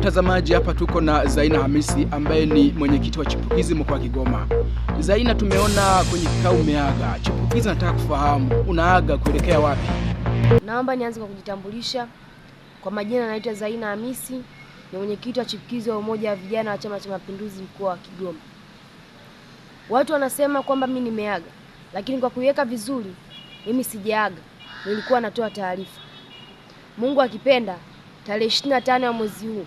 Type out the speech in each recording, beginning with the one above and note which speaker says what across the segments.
Speaker 1: Mtazamaji, hapa tuko na Zaina Hamisi ambaye ni mwenyekiti wa Chipukizi mkoa wa Kigoma. Zaina, tumeona kwenye kikao umeaga. Chipukizi, nataka kufahamu unaaga kuelekea wapi?
Speaker 2: Naomba nianze kwa kujitambulisha. Kwa majina naitwa Zaina Hamisi, ni mwenyekiti wa Chipukizi wa Umoja wa Vijana wa Chama cha Mapinduzi mkoa wa Kigoma. Watu wanasema kwamba mimi nimeaga, lakini kwa kuiweka vizuri, mimi sijaaga, nilikuwa natoa taarifa. Mungu akipenda, tarehe 25 ya mwezi huu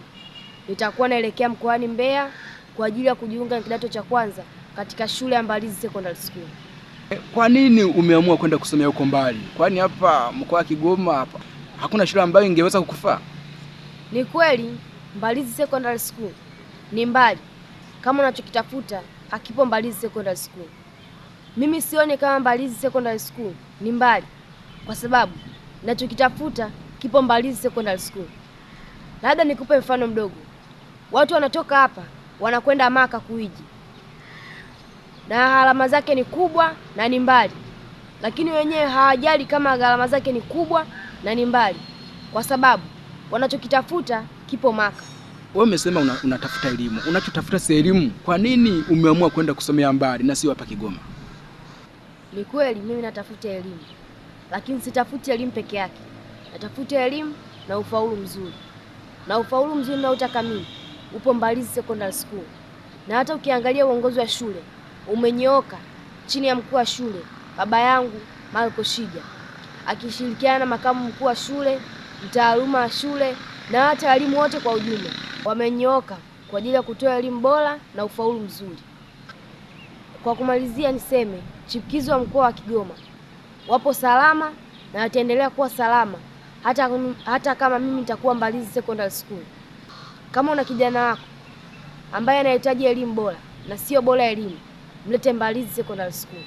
Speaker 2: nitakuwa naelekea mkoani Mbeya kwa ajili ya kujiunga na kidato cha kwanza katika shule ya Mbalizi Secondary School.
Speaker 1: Kwa nini umeamua kwenda kusomea huko mbali? Kwani hapa mkoa wa Kigoma hapa hakuna shule ambayo ingeweza kukufaa?
Speaker 2: Ni kweli Mbalizi Secondary School ni mbali, kama unachokitafuta hakipo Mbalizi Secondary School. Mimi sioni kama Mbalizi Secondary School ni mbali, kwa sababu ninachokitafuta kipo Mbalizi Secondary School. Labda nikupe mfano mdogo. Watu wanatoka hapa wanakwenda Maka kuiji, na gharama zake ni kubwa na ni mbali, lakini wenyewe hawajali kama gharama zake ni kubwa na ni mbali, kwa sababu wanachokitafuta kipo Maka.
Speaker 1: Wewe umesema unatafuta elimu, unachotafuta si elimu. Kwa nini umeamua kwenda kusomea mbali na sio hapa Kigoma?
Speaker 2: Ni kweli mimi natafuta elimu, lakini sitafuti elimu peke yake. Natafuta elimu na ufaulu mzuri, na ufaulu mzuri naotaka mimi upo Mbalizi Secondary School. Na hata ukiangalia uongozi wa shule umenyooka chini ya mkuu wa shule baba yangu Marco Shija, akishirikiana na makamu mkuu wa shule, mtaaluma wa shule na hata walimu wote kwa ujumla wamenyooka kwa ajili ya kutoa elimu bora na ufaulu mzuri. Kwa kumalizia, niseme chipukizi wa mkoa wa Kigoma wapo salama na wataendelea kuwa salama hata kama mimi nitakuwa Mbalizi Secondary School. Kama una kijana wako ambaye anahitaji elimu bora na sio bora elimu, mlete Mbalizi Secondary School.